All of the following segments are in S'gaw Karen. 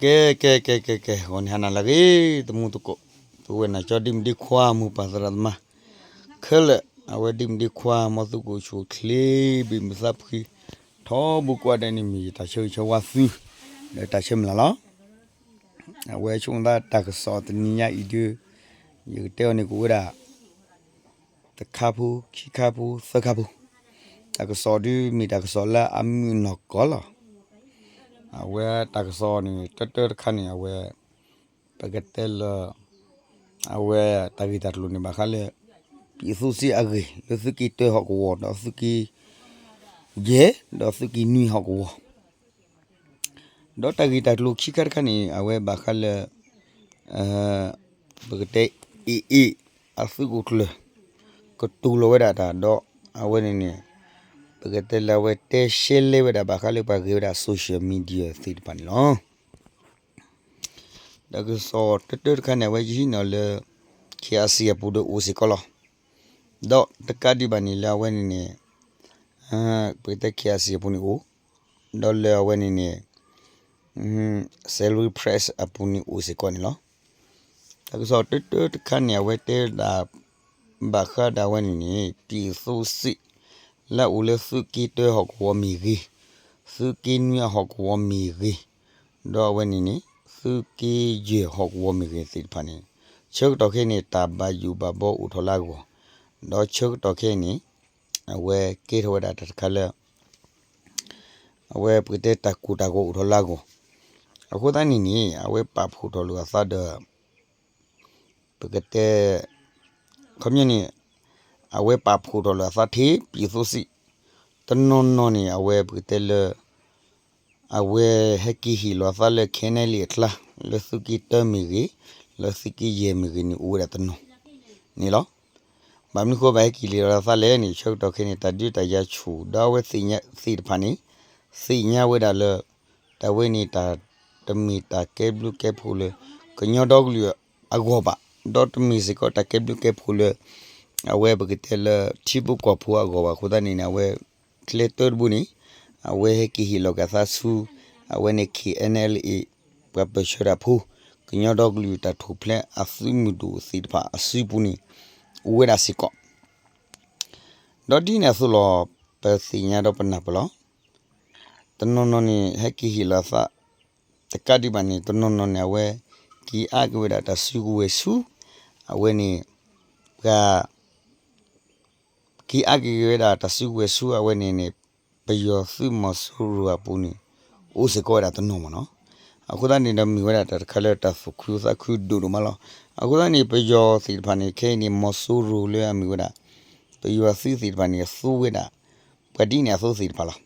ကဲ ကဲ ကဲ ကဲ ကဲ ဂီၤန့ၣ်ဟါနၤလၢအဂ့ၤ တံၤသကိး, ပဝဲနာ်ကၠီဒ်မုၣ်ဒ်ခွါ မိၢ်ပၢ်သရၣ်သမါ ခဲလၢာ် အဝဲဒ်မုၣ်ဒ်ခွါ မ်သုကအိၣ်ဆူၣ်အိၣ်ချ့ ဘံၣ်မုာ်သးဖှံ, ထီဘိကိးဂၤဒဲးန့ၣ် မ့ၢ်ယတၢ်ဆၢဂ့ၤဆၢဝါသု ဒီးတၢ်ဆၢမုၢ်လၢ်လီၤ. အဝဲဆိကမိၣ်သးတၢ်ကစီၣ်တနံၤညါအံၤဒုး ယကတဲအီၤန့ၣ်ကအိၣ်ဝဲဒၣ် တခါဖိ ခံခါဖိ သၢခါဖိ, တၢ်ကစီၣ်ဒုးမ့ၢ်တၢ်ကစီၣ်လၢအမုာ်နီၢ်ကီၢ်လီၤ. အဝဲတၢ်ကစီၣ်န့ၣ် တၢတၢတခါန့ၣ် အဝဲ ပကတဲလၢ အဝဲတၢ်ဂ့ၢ်တၢ်ကျိၤန့ၣ် ဘၣ်ဃးလၢ ပြည်သူ့စစ်အဂ့ၢ် လၢသုးက့တၢဟီၣ်ကဝီၤ ဒီးသုးက့ယဲၢ် ဒီးသုးက့နွံဟီၣ်ကဝီၤ ဒီးတၢ်ဂ့ၢ်တၢ်ကျိၤခံခါတခါန့ၣ် အဝဲဘၣ်ဃးလၢ ပကတဲ AA အသုးခိၣ်ကျၢၢ် ကတူၢ်လိာ်ဝဲဒၣ်တၢ်ဒီး အဝဲန့ၣ်န့ၣ် ပကတဲလၢအဝဲတဲရှဲလဲဝဲဒၣ်ဘၣ်ဃးလၢပှၤဂ့ၤဝဲဒၣ် social media သ့ၣ်တဖၣ်န့ၣ်လီၤ. တၢ်ကစီၣ်တၢတၢတခါန့ၣ် အဝဲယဟံးန့ၢ်အီၤလၢ KIC အပူၤဒီးအိၣ်စ့ၢ်ကီးလီၤ. ဒီးတကးဒံးဘၣ်န့ၣ်လၢအဝဲန့ၣ်န့ၣ် ပကတဲ KIC အပူၤန့ၣ်အိၣ်, ဒီးလၢအဝဲန့ၣ်န့ၣ် Salween Press အပူၤန့ၣ်အိၣ်စ့ၢ်ကီးန့ၣ်လီၤ. တၢ်ကစီၣ်တၢတၢတခါန့ၣ် အဝဲတဲဒၣ် ဘၣ်ဃးဒၣ်ဝဲန့ၣ်န့ၣ် ပြည်သူ့စစ် လၢအအိၣ်လၢသုးက့တၢဟီၣ်ကဝီၤမ့ၢ်ဂ့ၤ, သုးက့နွံအဟီၣ်ကဝီၤမ့ၢ်ဂ့ၤ, ဒီးအဝဲန့ၣ်န့ၣ် သုးက့ယဲၢ်ဟီၣ်ကဝီၤမ့ၢ်ဂ့ၤသ့ၣ်တဖၣ်န့ၣ် ဆၢကတီၢ်ခဲအံၤန့ၣ် တၢ်ဘၣ်ယိၣ်ဘၣ်ဘီအိၣ်ထီၣ်လၢအဂီၢ်, ဒီးဆၢကတီၢ်ခဲအံၤန့ၣ် အဝဲကဲထီၣ်ဝဲဒၣ်တၢ်တခါလၢ အဝဲပကတဲတၢ်ကိၢ်တၢ်ဂီၤအိၣ်ထီၣ်လၢအဂီၢ်, အဃိသတးန့ၣ်န့ၣ် အဝဲပာ်ဖှိၣ်ထီၣ်လိာ်အသးဒီး ပကတဲ ခီပညီန့ၣ် အဝဲပာ်ဖှိၣ်ထီၣ်လိာ်အသးထဲ ပြည်သူ့စစ် တနီၤနီၤန့ၣ် အဝဲပကတဲလၢ အဝဲဟဲက့ၤဟ့ၣ်လီၤအသးလၢ KNLA အကျါ လၢသုးက့တၢမ့ၢ်ဂ့ၤ, လၢသုးက့ယဲၢ်မ့ၢ်ဂ့ၤန့ၣ် အိၣ်ဝဲဒၣ်တနီၤန့ၣ်လီၤ. ဘၣ်မနုၤဃိဘၣ်ဟဲက့ၤဟ့ၣ်လီၤအသးလဲၣ်န့ၣ် ဆၢကတီၢ်ခဲအံၤန့ၣ် တၢ်ဒုးတၢ်ယၤဆူၣ် ဒီးအဝဲသ့ၣ်ညါသ့ၣ်တဖၣ်န့ၣ် သ့ၣ်ညါဝဲဒၣ်လၢ တၢ်ဝဲန့ၣ်တၢ်တမ့ၢ်တၢ်ကဲဘျုးကဲဖှိၣ်လၢ ကညီဒီကလုာ်အဂီၢ်ဘၣ်, ဒီးတမ့ၢ်စ့ၢ်ကီးတၢ်ကဲဘျုးကဲဖှိၣ်လၢ အဝဲပကတဲလၢထံဖိကီၢ်ဖိအဂီၢ်ဘၣ်အဃိသတးန့ၣ်န့ၣ် အဝဲကျဲတၢတဘိန့ၣ် အဝဲဟဲက့ၤဟ့ၣ်လီၤက့ၤအသးဆူ အဝဲန့ၣ် KNLA ပှၤပၢၢ်ဆၢတၢ်ဖိ ကညီဒီကလုာ်တၢ်ထူၣ်ဖျဲးအသုးမုၢ်ဒိၣ်သ့ၣ်တဖၣ်အစုပူၤန့ၣ် အိၣ်ဝဲဒၣ်စ့ၢ်ကီး ဒီးဒ်န့ၣ်အသိးလီၤ ပသ့ၣ်ညါဒီးပနၢ်ပၢၢ်လီၤ. တနီၤနီၤန့ၣ် ဟဲက့ၤဟ့ၣ်လီၤအသး တကးဒံးဘၣ်န့ၣ် တနီၤနီၤန့ၣ် အဝဲ က့ၤအါက့ၤဝဲဒၣ်တၢ်စုကဝဲၤဆူ အဝဲန့ၣ် ပှၤ က့ၤအါက့ၤဝဲဒၣ်တၢ်စုကဝဲၤဆူအဝဲန့ၣ်န့ၣ် ပယီၤသုးမီၤစိရိၤအပူၤန့ၣ် အိၣ်စ့ၢ်ကီးဝဲဒၣ်တနီၤမ့ၢ်နီၤ. အဃိသတးန့ၣ်ဒီးမ့ၢ်ဝဲဒၣ်တၢ်တခါလၢတၢ်သူၣ်ခုသးခုဒိၣ်ဒိၣ်မးလီၤ. အဃိသတးန့ၣ် ပယီၤသ့ၣ်တဖၣ်န့ၣ် ခဲအံၤန့ၣ် မီၤစိရိၤလၢအမ့ၢ်ဝဲဒၣ် ပယီၤသုးသ့ၣ်တဖၣ်န့ၣ် သူဝဲဒၣ် ပှၤဒ်န့ၣ်အသိးသ့ၣ်တဖၣ်လီၤ.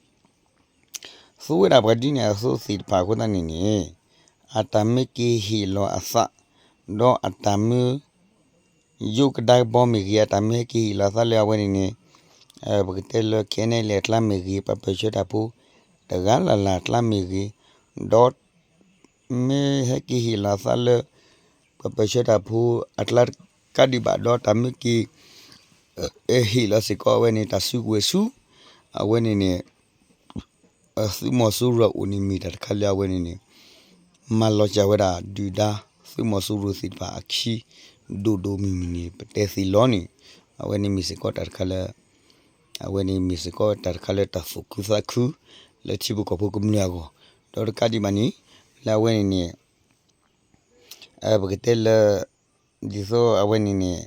သူဝဲဒၣ်ပှၤဒ်န့ၣ်အသိးသ့ၣ်တဖၣ်အဃိသတးန့ၣ်န့ၣ် အတၢ်မ့ၢ်က့ၤဟ့ၣ်လီၤအသး ဒီးအတၢ်မ့ၢ် ယိၣ်ကဒါကဘီမ့ၢ်ဂ့ၤ အတၢ်မ့ၢ်ဟဲက့ၤဟ့ၣ်လီၤအသးလၢအဝဲန့ၣ်န့ၣ် ပကတဲလၢ KNLA အကျါမ့ၢ်ဂ့ၤ ပှၤပၢၢ်ဆၢတၢ်ဖိ တဂၤလၢ်လၢ်အကျါမ့ၢ်ဂ့ၤ ဒီး မ့ၢ်ဟဲက့ၤဟ့ၣ်လီၤအသးလၢ ပှၤပၢၢ်ဆၢတၢ်ဖိအကျါတကးဒံးဘၣ်ဒီး တၢ်မ့ၢ်က့ၤ ဟ့ၣ်လီၤစ့ၢ်ကီးအဝဲန့ၣ် တၢ်စုကဝဲၤဆူ အဝဲန့ၣ်န့ၣ် သုးမီၤစိရိၤအအိၣ်န့ၣ်မ့ၢ်တၢ်တခါလၢအဝဲန့ၣ်န့ၣ် မၤလီၤစၢၤဝဲဒၣ်ဒုၣ်ဒါ သုးမီၤစိရိၤသ့ၣ်တဖၣ်အခံ ဒိၣ်ဒိၣ်မုၢ်မုၢ်န့ၣ် ပတဲသ့လီၤန့ၣ် အဝဲန့ၣ်မ့ၢ်စ့ၢ်ကီးတၢ်တခါလၢ အဝဲန့ၣ်မ့ၢ်စ့ၢ်ကီးတၢ်တခါလၢတၢ်သူၣ်ခုသးခု လၢထံဖိကီၢ်ဖိကမျၢၢ်အဂီၢ် ဒီးတကးဒံးဘၣ်န့ၣ် လၢအဝဲန့ၣ်န့ၣ် ပကတဲလၢ ဒ်သိးအဝဲန့ၣ်န့ၣ်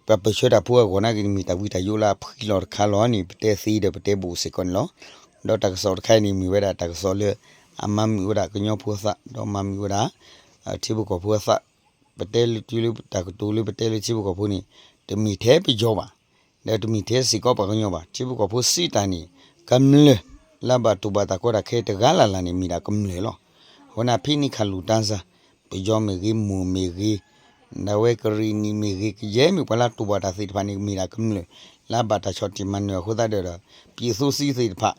ပှၤပၢၢ်ဆၢတၢ်ဖိအဂီၢ်နာ်က့န့ၣ် မ့ၢ်တၢ်ဝံတၢ်ယိးလၢအဖှံလီၤတခါလီၤန့ၣ် ပတဲသ့ဒီးပတဲဘူးစ့ၢ်ကီးန့ၣ်လီၤ. ဒီးတၢ်ကစီၣ်တခါအံၤန့ၣ် မ့ၢ်ဝဲဒၣ်တၢ်ကစီၣ်လၢ အမၤမုာ်ဝဲဒၣ်ကညီဖိအသး ဒီးမၤမုာ်ဝဲဒၣ် ထံဖိကီၢ်ဖိအသး ပတဲလၢတုၤလၢတၢ်ကတိၤလၢပတဲလၢထံဖိကီၢ်ဖိန့ၣ် တမ့ၢ်ထဲပယီၤဘၣ် ဒီးတမ့ၢ်ထဲစ့ၢ်ကီးပှၤကညီဘၣ် ထံဖိကီၢ်ဖိစံးတၢ်န့ၣ် ကမျၢၢ် လၢဘၣ်တူၢ်ဘၣ်တၢ်ကီတၢ်ခဲတဂၤလၢ်လၢ်န့ၣ် မ့ၢ်ဒၣ်ကမျၢၢ်လီၤ. အဃိန့ၣ် ဖဲန့ၣ်ခါလူၤတၢ်စၢ် ပယီၤမ့ၢ်ဂ့ၤ မိၢ်မ့ၢ်ဂ့ၤ ဒၣ်ဝဲကရံၣ်နံၣ်မ့ၢ်ဂ့ၤ ကယဲၢ်မ့ၢ်ပှၤလၢတူၢ်ဘၣ်တၢ်သ့ၣ်တဖၣ်န့ၣ် မ့ၢ်ဒၣ်ကမျၢၢ် လၢဘၣ်တၢ်ဆီၣ်တံၢ်မၤနၢၤအဃိသတးဒီး ပြည်သူ့စစ်သ့ၣ်တဖၣ်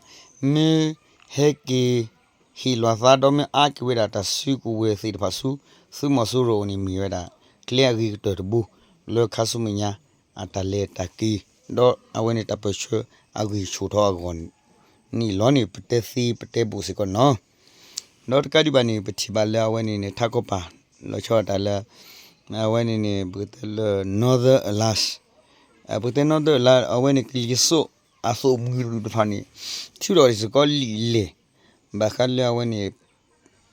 မ့ၢ်ဟဲက့ၤ ဟ့ၣ်လီၤသးဒီးမ့ၢ်အါက့ၤဝဲဒၣ်တၢ်စုကဝဲၤသ့ၣ်တဖၣ်ဆူ သုးမီၤစိရိၤအအိၣ်န့ၣ်မ့ၢ်ဝဲဒၣ် ကျဲအဂ့ၤကတၢၢ်တဘိ လၢခါဆူမဲာ်ညါ အတၢ်လဲၤတၢ်က့ၤ ဒီးအဝဲန့ၣ်တၢ်ပၢၢ်ဆၢအဂံၢ်ဆူၣ်ထီၣ်အဂီၢ်န့ၣ်လီၤန့ၣ် ပတဲသ့ပတဲဘူးစ့ၢ်ကီးန့ၣ်လီၤ. ဒီးတကးဒံးဘၣ်န့ၣ် ပထံၣ်ဘၣ်လၢအဝဲန့ၣ်န့ၣ် ထးကီၢ်ပၤ လီၤဆီဒၣ်တၢ်လၢ အဝဲန့ၣ်န့ၣ် ပကတဲလၢ Northern Alliance, ပကတဲ Northern Alliance အဝဲန့ၣ် ကလံၤစိးအသိၣ်မှံၤတဖၣ်န့ၣ် ထုးထီၣ်စ့ၢ်ကီးလံာ်လဲၢ် ဘၣ်ဃးလၢအဝဲန့ၣ်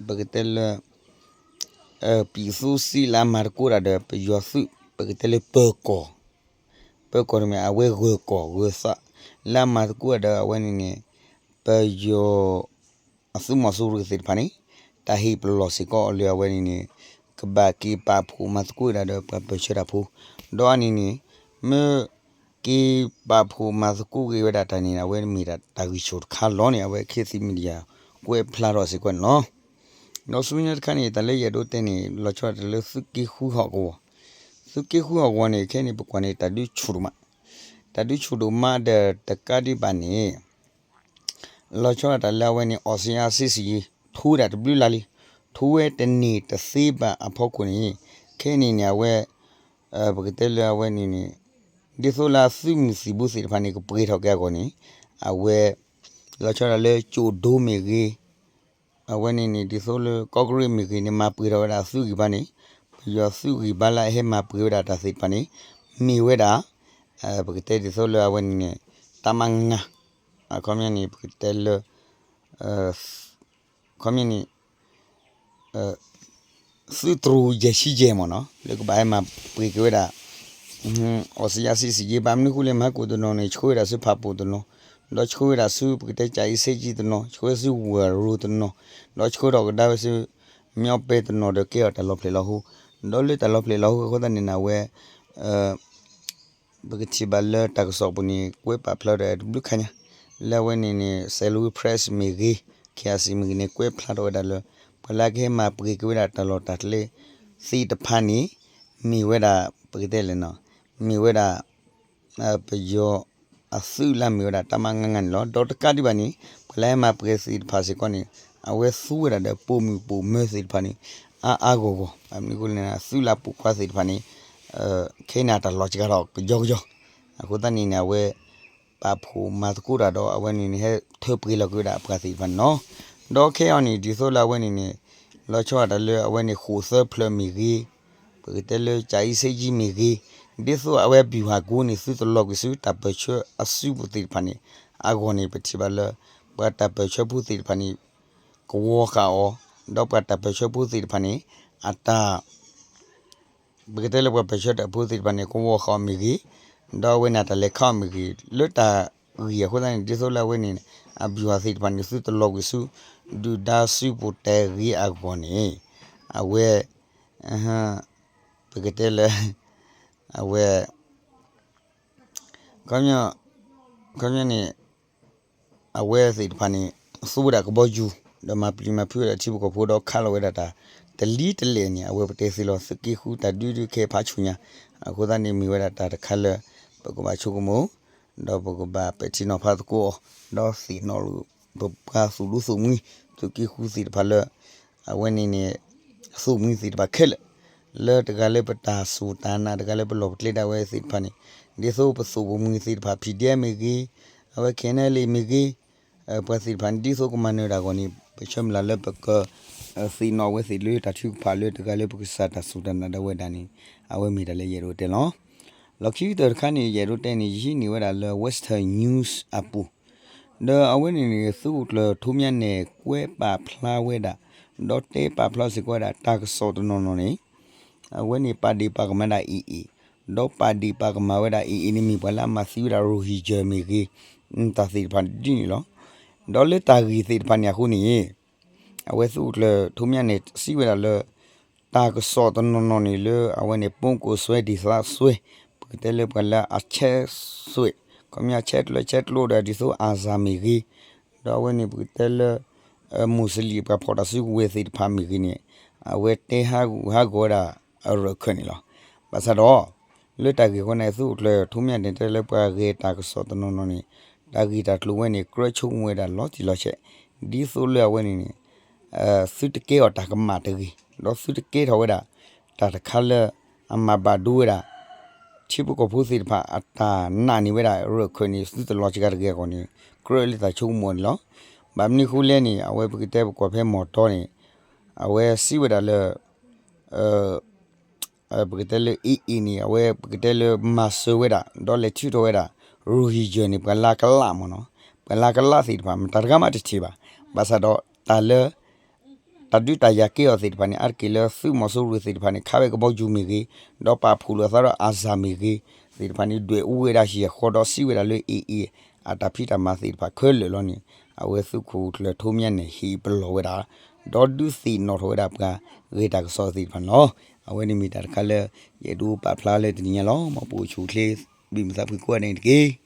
ပကတဲလၢ ပံၣ်သူစံလၢအမၤသကိးတၢ်ဒီးပယီၤသုး ပကတဲလၢပၢၤကီၢ်, ပၢၤကီၢ်တမ့ၢ် အဝဲဂၢၢ်ကီၢ်ဂၢၢ်သး လၢအမၤသကိးဒီးအဝဲန့ၣ်န့ၣ် ပယီၤ အသုးမီၤစိရိၤသ့ၣ်တဖၣ်န့ၣ် တၢ်ဟ့ၣ်ပလီၢ်စ့ၢ်ကီးအီၤလၢအဝဲန့ၣ်န့ၣ် ကဘၣ်က့ၤပာ်ဖှိၣ်မၤသကိးဝဲဒၣ်ဒီးပှၤပၢၤဆၢတၢ်ဖိ, ဒီးအန့ၣ်န့ၣ် မ့ၢ်က့ၤပာ်ဖှိၣ်မၤသကိးက့ၤဝဲဒၣ်တၢ်န့ၣ် အဝဲမ့ၢ်ဒၣ်တၢ်ဂံၢ်ဆူၣ်တခါလီၤန့ၣ် အဝဲ Khit Thit Media ကွဲးဖျါထီၣ်စ့ၢ်ကီးန့ၣ်လီၤ. ဒီးဆူညါတခါန့ၣ် တၢ်လၢယအဲၣ်ဒိးတဲန့ၣ် လီၤဆီဒၣ်တၢ်လၢသုးက့ဃုဟီၣ်ကဝီၤ, သုးက့ဃုဟီၣ်ကဝီၤန့ၣ် ခဲအံၤန့ၣ် ပကွၢ်န့ၣ် တၢ်ဒုးဆူၣ်ဒိၣ်မး, တၢ်ဒုးဆူၣ်ဒိၣ်မးဒီးတကးဒံးဘၣ်န့ၣ် လီၤဆီဒၣ်တၢ်လၢအဝဲန့ၣ် အီစံယါစံစံယ့ ထိဝဲဒၣ်တဘျုးလါလံ, ထိဝဲတန့ၢ်တသ့ဘၣ်အဖီခိၣ်န့ၣ် ခဲအံၤန့ၣ်န့ၣ် အဝဲ ပကတဲလၢအဝဲန့ၣ်န့ၣ် ဒ်သိးလၢအသုးမုၢ်သံၣ်ဘိသ့ၣ်တဖၣ်န့ၣ် ကပှ့ၤထီၣ်က့ၤအဂီၢ်န့ၣ် အဝဲ လီၤဆီဒၣ်လၢကၠိၣ်ဒိမ့ၢ်ဂ့ၤ, အဝဲန့ၣ်န့ၣ် ဒ်သိးလၢကီၢ်ကရ့ၣ်မ့ၢ်ဂ့ၤန့ၣ် မၤပှ့ၤထီၣ်ဝဲဒၣ်အသုးဂံၢ်ဘါန့ၣ် ပယီၤသုးဂံၢ်ဘါလၢအဟဲမၤပှ့ၤဝဲဒၣ်တၢ်သ့ၣ်တဖၣ်န့ၣ် မ့ၢ်ဝဲဒၣ် ပကတဲဒ်သိးလၢအဝဲန့ၣ်န့ၣ် တၢ်မၤငါ အခီပညီန့ၣ် ပကတဲလၢ ခီပညီန့ၣ် သုးတရူးယဲၢ်ဆံယဲၢ်မ့ၢ်နီၤ လၢကဘၣ်ဟဲမၤပှ့ၤက့ၤဝဲဒၣ် အီစံယါစံစံယ့ ဘၣ်မနုၤဃိလဲၣ် မဟါကိၣ်တနီၤန့ၣ် ဆှၢဝဲဒၣ်ဆူဖၣ်ပူၣ်တနီၤ, ဒီးဆှၢဝဲဒၣ်ဆူပကတဲကၠၤအံၤဆ့ကၠံတနီၤ, ဆှၢဆူဝဲၤရိၤတနီၤ, ဒီးဆှၢထီၣ်ကဒါဝဲဆူ မၠီပဲတနီၤဒီးကဲအီၤတၢ်လီၤဖျဲၣ်လီၤဟိ, ဒီးလၢတၢ်လီၤဖျဲၣ်လီၤဟိအဃိသတးန့ၣ် အဝဲ ပကထံၣ်ဘၣ်လၢတၢ်ကစီၣ်ပူၤန့ၣ် ကွဲးပာ်ဖျါဒီးတဘျုးခါညါ လၢအဝဲန့ၣ်န့ၣ် Salween Press မ့ၢ်ဂ့ၤ, K I C မ့ၢ်ဂ့ၤန့ၣ် ကွဲးဖျါထီၣ်ဝဲဒၣ်လၢ ပှၤလၢအကဟဲမၤပှ့ၤက့ၤဝဲဒၣ်တၢ်လီၢ်တၢ်ကျဲသ့ၣ်တဖၣ်န့ၣ် မ့ၢ်ဝဲဒၣ် ပကတဲလဲၣ်နီၤ မ့ၢ်ဝဲဒၣ် ပယီၤအသုးလၢအမ့ၢ်ဝဲဒၣ် တၢ်မၤငါငါန့ၣ်လီၤ. ဒီးတကးဒံးဘၣ်န့ၣ် ပှၤလၢဟဲမၤပှ့ၤသ့ၣ်တဖၣ်စ့ၢ်ကီးန့ၣ် အဝဲသူဝဲဒၣ်ဒီးပိာ်မုၣ်ပိာ်မၢၤသ့ၣ်တဖၣ်န့ၣ် အါအါဂီၢ်ဂီၢ်, ဘၣ်မနုၤအဃိလဲၣ်န့ၣ် အသုးလၢအပိာ်ခွါသ့ၣ်တဖၣ်န့ၣ် ခဲအံၤန့ၣ် တၢ်လီၤစှၤထီၣ်ကယီကယီ, အဃိသတးန့ၣ်န့ၣ် အဝဲ ပာ်ဖှိၣ်မၤသကိးတၢ်ဒီး အဝဲန့ၣ်န့ၣ် ဟဲထၢပှ့ၤလီၤက့ၤဝဲဒၣ်အပှၤသ့ၣ်တဖၣ်န့ၣ်လီၤ. ဒီးခဲအံၤန့ၣ် ဒ်သိးလၢအဝဲန့ၣ်န့ၣ် လီၤဆီဒၣ်တၢ်လၢအဝဲန့ၣ် ဃိာ်သၢဖျၢၣ်မ့ၢ်ဂ့ၤ, ပကတဲလၢကၠၤအံၤဆ့ကၠံမ့ၢ်ဂ့ၤ, ဒ်သိးအဝဲ ဗျူဟာကုန်း န့ၣ် သုတလီၤကွံာ်ဆူ တၢ်ပၢၢ်ဆၢအစုပူၤသ့ၣ်တဖၣ်န့ၣ် အဂီၢ်န့ၣ် ပထံၣ်ဘၣ်လၢ ပှၤတၢ်ပၢၢ်ဆၢဖိသ့ၣ်တဖၣ်န့ၣ် ကဝီၤဃာ်အီၤ, ဒီးပှၤတၢ်ပၢၢ်ဆၢဖိသ့ၣ်တဖၣ်န့ၣ် အတၢ် ပကတဲလၢပှၤပၢၢ်ဆၢတၢ်ဖိသ့ၣ်တဖၣ်န့ၣ် ကဝီၤဃာ်အီၤမ့ၢ်ဂ့ၤ, ဒီးအဝဲန့ၣ်တၢ်လဲၤခးအီၤမ့ၢ်ဂ့ၤ, လၢတၢ်ဂ့ၢ်အဃိသတးန့ၣ် ဒ်သိးလၢအဝဲန့ၣ် အ ဗျူဟာ သ့ၣ်တဖၣ်န့ၣ် သုတလီၤကွံာ်ဆူ ဒုၣ်ဒါစုပူၤတၢ်ဂ့ၢ်အဂီၢ်န့ၣ် အဝဲ ပကတဲလၢ အဝဲ ခီပညီန့ၣ် အဝဲသ့ၣ်တဖၣ်န့ၣ် သူဝဲဒၣ်ကဘီယူၤ ဒီးမၤပျံၤမၤဖုးဝဲဒၣ်ထံဖိကီၢ်ဖိဒီးခးလီၤဝဲဒၣ်တၢ် တလံၤတလဲၣ်န့ၣ် အဝဲပတဲသ့လီၤ သုးက့ဃုတၢ်ဒုးဒုးခဲအံၤဖးဆူၣ်ညါ, အဃိသတးန့ၣ်မ့ၢ်ဝဲဒၣ်တၢ်တခါလၢ ပကဘၣ်ဆိကမိၣ် ဒီးပကဘၣ်ပဲာ်ထံနီၤဖးသကိးအီၤ, ဒီးသ့ၣ်နီၣ်လိာ် ပပှၤသူၣ်ဒူသးမုာ် သုးက့ဃုသ့ၣ်တဖၣ်လၢ အဝဲန့ၣ်န့ၣ် သးမုာ်သ့ၣ်တဖၣ်ခဲလၢာ် လၢတဂၤလၢပတၢ်စူၢ်တၢ်နာ် တဂၤလၢပလီၢ်ပကျဲဒၣ်ဝဲသ့ၣ်တဖၣ်န့ၣ် ဒ်သိးပသးပမုာ်သ့ၣ်တဖၣ် ဖံးဒဲမ့ၢ်ဂ့ၤ, အဝဲ ခဲနဲလံ မ့ၢ်ဂ့ၤ, ပှၤသ့ၣ်တဖၣ်န့ၣ် ဒ်သိးကမၤနၢၤတၢ်အဂီၢ်န့ၣ် ပဆၢမုၢ်လၢ်လၢပက သ့ၣ်နီၣ်ဝဲသ့ၣ်လၢတၢ်ထုကဖၣ်လၢတဂၤလၢပကစၢ်တၢ်စူၢ်တၢ်နာ်ဒၣ်ဝဲဒၣ်န့ၣ် အဝဲမ့ၢ်တၢ်လၢယအဲၣ်ဒိးတဲလီၤ. လီၢ်ခံကတၢၢ်တခါန့ၣ် ယအဲၣ်ဒိးတဲန့ၣ် ယဟံးန့ၢ်ဝဲဒၣ်လၢ Western News အပူၤ ဒီးအဝဲန့ၣ်န့ၣ် သုးခိၣ်ကျၢၢ်ထူမၠါနဲၣ် ကွဲးပာ်ဖျါဝဲဒၣ် ဒီးတဲပာ်ဖျါစ့ၢ်ကီးဝဲဒၣ် တၢ်ကစီၣ်တနီၤနီၤန့ၣ် အဝဲန့ၣ်ပာ်ဒ့ၣ်ပာ်ကမၣ်ဒၣ် AA, ဒီးပာ်ဒ့ၣ်ပာ်ကမၣ်ဝဲဒၣ် AA န့ၣ်မ့ၢ်ပှၤလၢအမၤသံဝဲဒၣ် Rohingya မ့ၢ်ဂ့ၤ, တၢ်သ့ၣ်တဖၣ်ဒ်န့ၣ်လီၤ. ဒီးလၢတၢ်ဂ့ၢ်သ့ၣ်တဖၣ်န့ၣ်အဃိန့ၣ် အဝဲသုးခိၣ်ကျၢၢ်ထူမၠါနဲၣ်စံးဝဲဒၣ်လၢ တၢ်ကစီၣ်တနီၤနီၤန့ၣ်လၢအဝဲန့ၣ် ပိကိးစွဲဒ်သိးစွဲ, ပကတဲလၢပှၤလၢအဆဲးစွဲ, ခီပညီဆဲးကျၢဆဲးကျိးဒီးဒ်သိး Azar မ့ၢ်ဂ့ၤ, ဒီးအဝဲန့ၣ်ပကတဲလၢ မူးစလ့ၣ်ပှၤဖီၣ်တၢ်စုကဝဲၤသ့ၣ်တဖၣ်မ့ၢ်ဂ့ၤန့ၣ် အဝဲတဲဟးဂူာ်ဟးဂီၤဝဲဒၣ်အရၢၣ်ခၢၣ်န့ၣ်လီၤ. ဘၣ်ဆၣ်ဒီး လၢတၢ်ဂ့ၢ်အဃိန့ၣ် သုးခိၣ်ကျၢၢ်ထူမၠါနဲၣ်တဲလၢပှၤဂ့ၢ်တၢ်ကစီၣ်တနီၤနီၤန့ၣ် တၢ်ဂ့ၢ်တၢ်ကျိၤဝဲန့ၣ် ကြၢးဆိကမိၣ်ဝဲဒၣ်လီၤတံၢ်လီၤဆဲး ဒ်သိးလၢအဝဲန့ၣ်န့ၣ် သုတကဲအီၤတၢ်ကမၣ်တဂ့ၤ, ဒီးသုတကဲထီၣ်ဝဲဒၣ် တၢ်တခါလၢအမၤဘၣ်ဒိဝဲဒၣ် ထံဖိကီၢ်ဖိသ့ၣ်တဖၣ်အတၢ်နာ်န့ၢ်ဝဲဒၣ်ရၢၣ်ခၢၣ်န့ၣ် သုတလီၤစှၤတဂ့ၤအဂီၢ်န့ၣ် ကြၢးလၢတၢ်ဆိကမိၣ်န့ၣ်လီၤ. ဘၣ်မနုၤဃိလဲၣ်န့ၣ် အဝဲပကတဲပကွၢ်ဖဲမီၢ်တီန့ၣ် အဝဲစံးဝဲဒၣ်လၢ ပကတဲလၢ AA န့ၣ် အဝဲပကတဲလၢမၤစၢၤဝဲဒၣ် ဒီးလဲၤထုးထီၣ်ဝဲဒၣ် Rohingya န့ၣ် ပှၤလၢကလးမ့ၢ်နီၤ, ပှၤလၢကလးသ့ၣ်တဖၣ် မတၤတဂၤမးတထံၣ်ဘၣ်. ဘၣ်ဆၣ်ဒီးတၢ်လၢ တၢ်ဒုးတၢ်ယၤကဲအီၤသ့ၣ်တဖၣ်န့ၣ် အါတက့ၢ်လၢသုးမီၤစိရိၤသ့ၣ်တဖၣ်န့ၣ် ခးဝဲကဘီယူၤမ့ၢ်ဂ့ၤ, ဒီးပာ်ဖှိၣ်လိာ်အသးဒီး Azar မ့ၢ်ဂ့ၤ, သ့ၣ်တဖၣ်န့ၣ် ဒွဲၣ်အူဝဲဒၣ်ဟံၣ်ဃီဒီးစံးဝဲဒၣ်လၢ AA အတၢ်ဖံးတၢ်မၤသ့ၣ်တဖၣ်ခဲလၢာ်လီၤန့ၣ် အဝဲသုးခိၣ်ကျၢၢ်ထူမၠါန့ၣ် ဟ့ၣ်ပလီၢ်ဝဲဒၣ် ဒီးဒုးသ့ၣ်နီၣ်ထီၣ်ဝဲဒၣ်ပှၤဂ့ၤတၢ်ကစီၣ်သ့ၣ်တဖၣ်န့ၣ်လီၤ. အဝဲန့ၣ်မ့ၢ်တၢ်တခါလၢ ယအဲၣ်ဒိးပာ်ဖျါလၢတနံၤညါလီၤ. မ်ပအိၣ်ဆူၣ်အိၣ်ချ့ ဘံၣ်မုာ်သးဖှံကိးဂၤဒဲးန့ၣ်တက့ၢ်.